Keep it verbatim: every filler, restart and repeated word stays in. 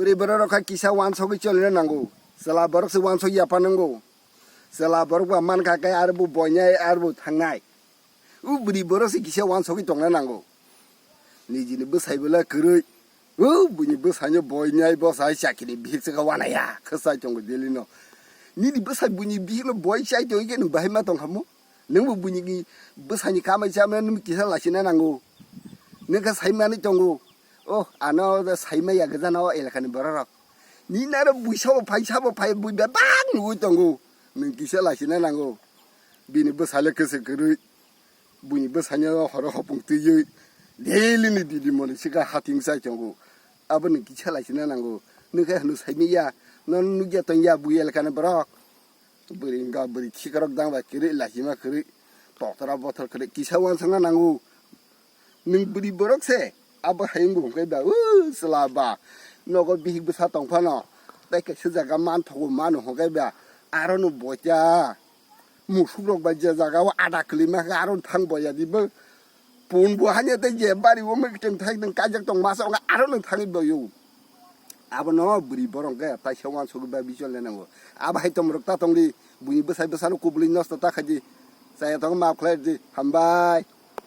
Bwrwi borok rok kha kisa wansogwi cholina nango. Chwla borok se wansok ya pha nango. Chwla borok ba man kha khe aro bo boinai aro bo thangnai. O bwrwi borok se kisa wansogwi tongna nango. Nijini bwsai bwla kwrwi. O buini bwsaino boinai bwsai chakini bihik se kha wanaya. Khwsai tongo daily no. Nini bwsai buini bihik no boi chai tongwi khe nwng bahai ma tong kha mo? Nwng bo buini bwsaini kamai chamani nwng kisa lachina nango. Nwng khe saimani tongo. Oh, ano saimaya gajana o elakani borok rok. Nini aro buisa bo phai, sabo phai, bui bebak nugwi tongo. Nwng kisa lachina nango. Bini bwsale kwswk kwrwi. Buini bwsaino horo hopung twiwi daily ni didi moni sika hating chai tongo. Abo nwng kisa lachina nango. Nwng khe hwnwi saimaya. Nono nukya tongya bui elakani borok. Bwrwi wngkha bwrwi khikrok dang bai kwrwi lachima kwrwi. Toktra bothor kwrwi kisa wansokna nango. Nwng bwrwi borok se abo hai wngbo hwnkhe ba, o chwla ba. Nogo bihik bwsa tong phano. Tei kaisa jaga manthogo mano hwnkhe ba. Aro no boita. Musuk rok bai je jaga o ada kwlwi ma khe aro thang boya di bo. Pun bo hanya tei je bari o mwkhwtwng thai nwng kaijak tong masa wngkha aro no thangwi boyo. Abono bwrwi borok khe taisa wansugwi ba bichol le nango. Abo hai tong rok ta tong di buini bwsai bwsano kubulwi nosto ta khai di. Chaya tong ma khlai di. Hambai.